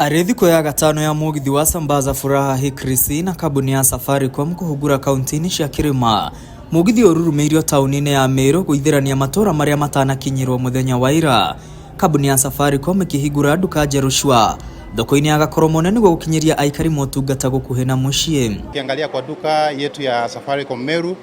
Arĩ thikũ ya gatano ya mũgithi wa Sambaza Furaha Hii Krisi na kambuni ya Safaricom kũhungura kaunti-inĩ cia kĩrĩma. Mũgithi ũrurumĩirio taũni-inĩ ya Meru gũithĩrania matũra marĩa matanakinyĩrwo mũthenya wa ira. Kambuni ya Safaricom ĩkĩhingũra nduka njerũ cua thoko-inĩ ya Gakoromone nĩguo gũkinyĩria aikari motungata gũkuhĩ na mũciĩ. Ukiangalia kwa duka yetu ya Safaricom Meru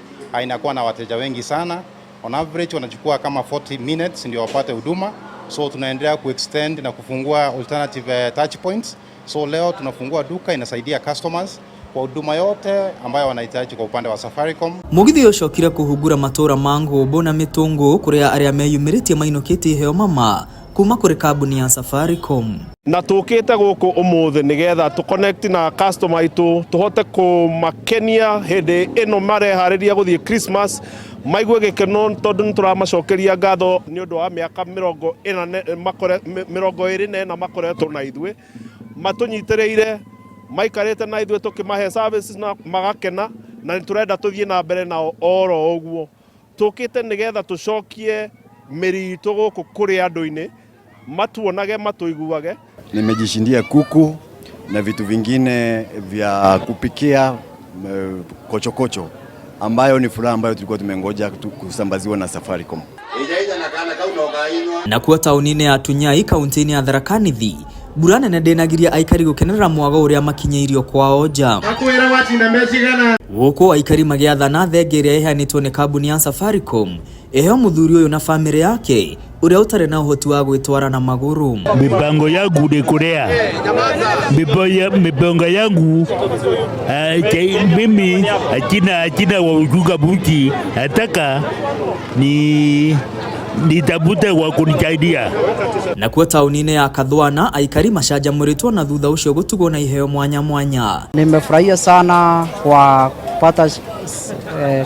inakuwa na wateja wengi sana. On average wanachukua kama 40 minutes ndio wapate huduma, so tunaendelea kuextend na kufungua alternative touch points. So leo tunafungua duka inasaidia customers kwa huduma yote ambayo wanahitaji kwa upande wa Safaricom. Mũgithi ũcokire kũhungura matũra ma Ngũmbũ na Mĩtũngũ kũrĩa arĩa meyumĩrĩtie mainũkĩtie iheo mama kuma kũrĩ kambuni ya Safaricom. Na tũkĩte gũkũ ũmũthĩ nĩgetha tũ connect na customer aitũ, tũhote kũmakenia hĩndĩ ĩno mareharĩria gũthiĩ Christmas, maigue gĩkeno tondũ nĩ tũramacokeria ngatho nĩ ũndũ wa mĩaka 24 makoretwo na ithuĩ, matũnyitĩrĩire, maikarĩte na ithuĩ tũkĩmahe services na magakena, na nĩ tũrenda tũthiĩ na mbere nao oro ũguo. Tũkĩte nĩgetha tũcokie mĩri itũ gũkũ kũrĩ andũ-inĩ, matuonage, matũiguage. Nimejishindia kuku na vitu vingine vya kupikia, kochokocho, ambayo ni furaha ambayo tulikuwa tumengoja kusambaziwa na Safaricom. Nakuo taũni-inĩ ya Tunyai, kaunti-inĩ ya Tharaka Nithi, mbura nene ndĩnagiria aikari gũkenerera mwago ũrĩa makinyĩirio kwao nja. Gũkũ aikari magĩathana thenge ĩrĩa ĩheanĩtwo nĩ kambuni ya Safaricom ĩheo mũthuri ũyũ na bamĩrĩ yake ũrĩa ũtarĩ na ũhoti wa gwĩtwara na magũrũ. Mipango yangu ni kulea mipango yangu mimi achina wa uchunga mbuzi, nataka ni nitafute wa kunisaidia. Nakuo taũni-inĩ ya Kathwana, aikari macanjamũrĩtwo na thutha ũcio gũtugwo na iheo mwanya mwanya. Nimefurahia sana kwa kupata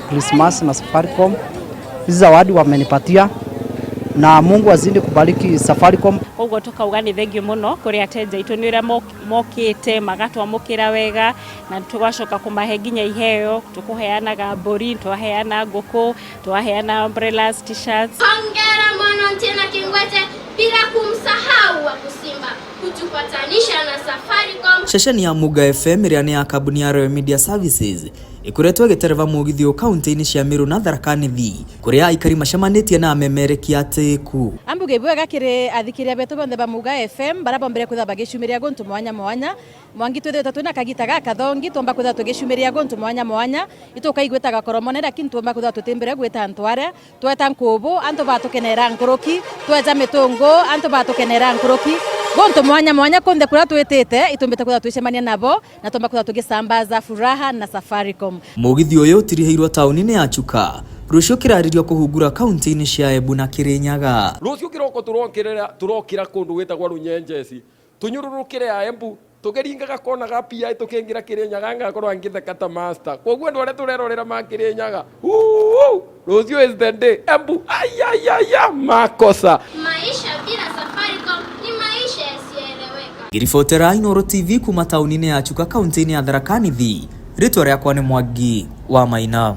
Christmas na Safaricom. Hizi zawadi wamenipatia na Mungu azidi kubariki Safaricom. Koguo tukauga nĩ thengiũ mũno kũrĩ ateja aitũ nĩ ũrĩa mokĩte magatwamũkĩra wega, na tũgacoka kũmahe nginya iheo. Tũkũheanaga mbũri, twaheana ngũkũ, twaheana umbrellas, t-shirts. Hongera Mwana Tena Kingwete, bila kumsahau wa kusimba kutupatanisha na Safaricom. Ceceni ya Muga FM ĩrĩa nĩ ya kambuni ya Royal Media Services ĩkoretwo ĩgĩtereba mũgithi ũyũ kaunti-inĩ cia Meru na Tharaka Nithi kũrĩa aikari macemanĩtie na amemerekia atĩku. Ambuge bwega kiri athikiria betu bonthe ba Muga FM bara bombere kwitha bagicumiria guntu mwanya mwanya. Mwangi twithite twina kagita gaka thongi twomba kwitha tugicumiria guntu mwanya mwanya, itukaigwitaga koromone, lakini twomba kwitha tutimbire gwita antu aria tweta nkubu antu batukenera nkuruki, tweja mitungu antu batukenera nkuruki, guntu mwanya mwanya kunthe kuria twitite itumbite kwitha twicemania nabo na twomba kwitha tugisambaza furaha na Safaricom. Mũgithi ũyũ ũtirihĩirwo taũni-inĩ ya Chuka, rũciũ kĩrarĩrio kũhungura kaunti-inĩ cia Embu na Kirinyaga. Rũciũ kĩroko tũrokĩra kũndũ gwĩtagwo Runyenjeci, tũnyũrũrũkĩre ya Embu, tũkĩringaga kona ga PI, tũkĩingĩra Kirinyaga, ngakorwo ngĩtheka ta master. Koguo andũ arĩa tũrerorera ma Kirinyaga, rũciũ is the day. Embu ayayaya makosa. Maisha bila Safaricom ni maisha yasiyoeleweka. Ngĩribotera Inooro TV kuma taũni-inĩ ya Chuka, kaunti-inĩ ya Tharaka Nithi, rĩtwa rĩakwa nĩ Mwangi wa Maina.